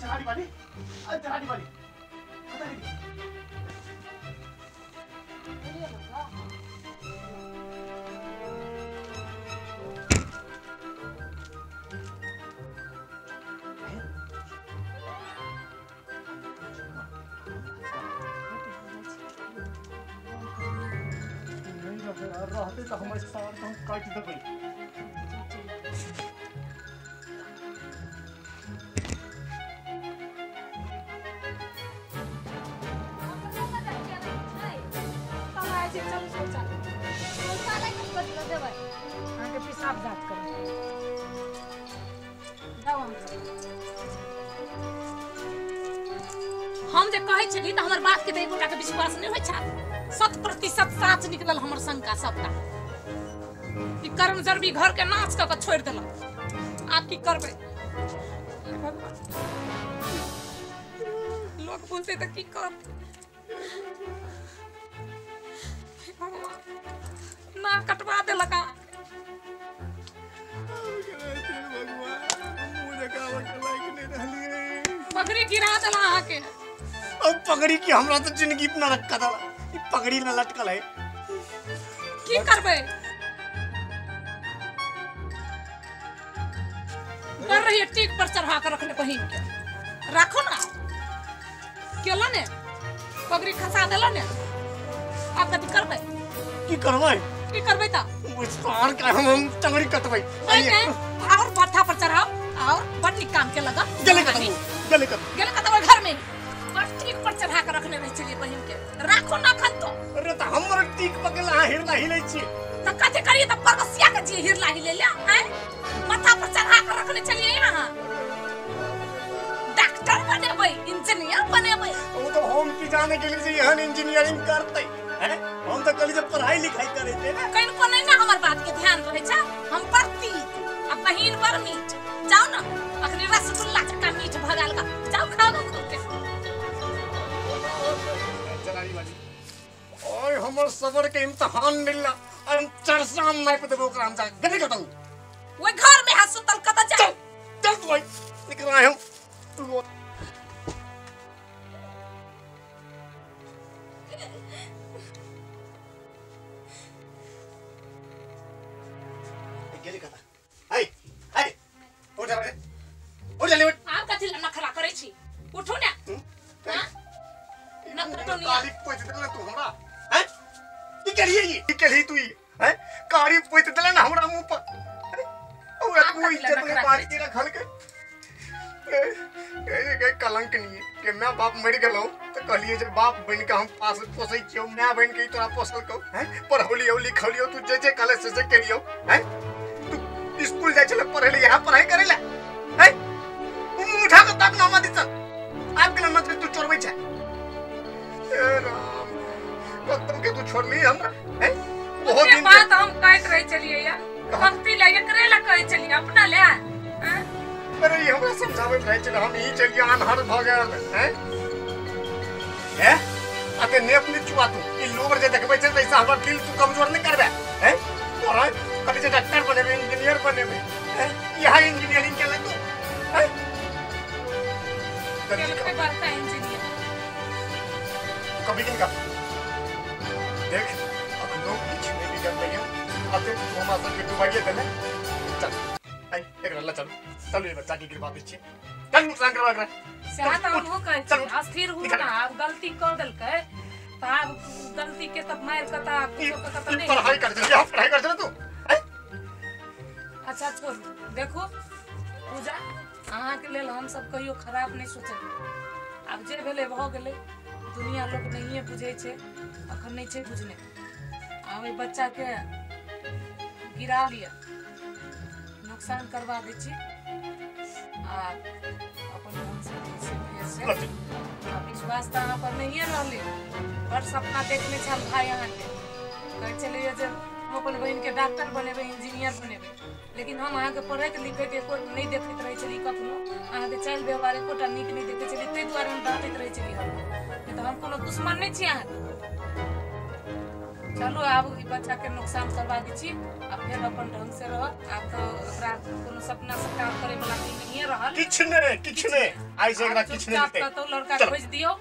चराड़ी वाली, चराड़ी वाली कतऽ गेली? रहते तो हमर सार तो हम काटि देबै। अहाँके पेशाब जाँच करब। हम जे कहै छली तऽ हमर बात के तऽ एकोटा के विश्वास नहि होइ छल। 100% साँच निकलल हमर शंका सबटा। ई कर्म जरबी घर के नाच कऽ के छोड़ि देलक। आब की करबै? भगवान, लोक बोलतै तऽ की करतै? भगवान, नाक कटवा देलक अहाँके। पगड़ी गिरा देला अहाँके। अब पगड़ी की हमरा तो जिंदगी अपना रखा था, पगड़ी ना लटकल है। की करबै? कर रही है टीक पर चढ़ा के रखने बहिन के। राखो ना, केला ने पगड़ी खसा देला ने। आब कथी करबै? की करबै? की करबै त सार के हम टंगड़ी कटबै। और माथा पर चढ़ाओ और बड़ नीक काम के लगा। गेले कतौ, गेले कतौ, गेले कतौ घर में बड़ टीक पर चढ़ा के रखने रहे छलियै बहिन के। राखो ना खन तो। अरे त हमर टीक पकड़ अहाँ हिरला हिलै छी त कथी करियै? त परबसिया के जी हिरला हिले ले हैं माथा पर चढ़ा के रखने छलियै। अहाँ डॉक्टर बनेबै, इंजीनियर बनेबै। ओ तो हम की जाने के लिए एहन इंजीनियरिंग करतै हैं? हम तो कहली जे पढ़ाई लिखाई करे छै ना। कनिको नहीं ना हमर बात के ध्यान रहे छै। हम पढ़ती आ बहिन बड़ मीठ। जाओ ना अखनी रसगुल्ला चक्का मीठ भगाल का। जाओ खाओ खूब के। चराड़ी वाली, ओए हमर सबर के इम्तिहान मिलला। हम चरसाम नाप देबो ओकरा। हम जा गेली कतौ? ओइ घर में है सुतल, कतऽ जाए? चल चल तू निकल आए हम। तू गेली कतऽ? हाय हाय, उठ जा रे, उठ जल्दी उठ। आब कथी लए नखरा करै छी? उठू ने। हां नखरा तो नहीं। काली पोति देले तू हमरा हैं? की केलियै ई? की केलही तू ई हैं? कारी पोति देले ना हमरा मुंह पर। ओ एतबो इज्जत नहीं बाकी रखल के। ए कलंक नहीं के मैं बाप मरि गेलौ त कहलियै जे बाप बनि के हम पास पोसै छियौ, my बनि के तोरा पोसलकौ हैं? पढ़ौलियौ लिखौलियौ, तू जे जे कहले से से केलियौ हैं? तू स्कूल जाइ छले पढ़ै ले, यहाँ पढ़ाई करै ले हैं? मुंह उठा के ताक ना हमरा दिसन। आब गेल नजर तू चोरबै छै। हे राम, कतौ के तू छोड़ली हमरा हैं? बहुत दिन बात हम कहैत रहै छलियै या भक्ति ले एकरे ला कहै छलियै अपना ले हैं? अरे ई हमरा समझाबैत रहै छलै, हम ई चलिए आन्हर भऽ गेल हैं? हैं अते नेप नहि चुआ तू। ई लोग जे देखबै छै तैसा हमर दिल तू कमजोर नहि करबे हैं? तोरा कहली जे डॉक्टर बनेबै, इंजीनियर बनेबै हैं? इहा इंजीनियरिंग केले तू हैं? केलकै बड़का इंजीनियर कभी किनका देख अब लोग किछु नहि बिगड़लै अते तू हमरा सबके डुबाइए देले। चल आई एकरा ला चल, चल ये बच्चा के गिरवा दै छियै। चल नुकसान करवा एकरा। सएह तऽ हमहूँ कहै छी, अस्थिर हु ना। आब गलती कऽ देलकै तऽ आब गलती के तऽ मारि कऽ तऽ कुछो कऽ तऽ नहि। पढ़ाई कर छलै, यहाँ पढ़ाई कर छलै तू हैं? अच्छा छोड़ू, देखू पूजा, अहाँके लेल हमसब कहियो खराब नहि सोचलियै। आब जे भेलै भऽ गेलै। दुनिया लोक नहिए बुझै छै, अखन नहि छै बुझने। आब एहि बच्चाके गिरा लिअ, नुकसान करवा दै छी आ अपन मोनसँ जे छै फेरसँ। आ विश्वास तऽ अहाँ पर नहिए रहलै। बड़ सपना देखने छल भाय अहाँके, कहै छलैए जे हम अपन बहिनके डॉक्टर बनेबै, इंजीनियर बनेबै। लेकिन हम अहाँके पढ़ैत लिखैत एको नहि देखैत रहै छली कखनो। अहाँके चालि व्यवहार एकोटा नीक नहि देखै छली, ताहि दुआरे हम डाँटैत रहै छली। हम नहि तऽ हम कोनो दुश्मन नहि छी अहाँके। चलू आब ई बच्चा के नुकसान करबा दै छी आ फेर अपन ढंग से रहत। आब तऽ ओकरा कोनो सपना साकार करे वाला नहिए रहल। किछु नहि, किछु नहि, आइ से एकरा किछु नहि चुपचाप हेतै। कतौ लड़का चलो। खोजि दियौ।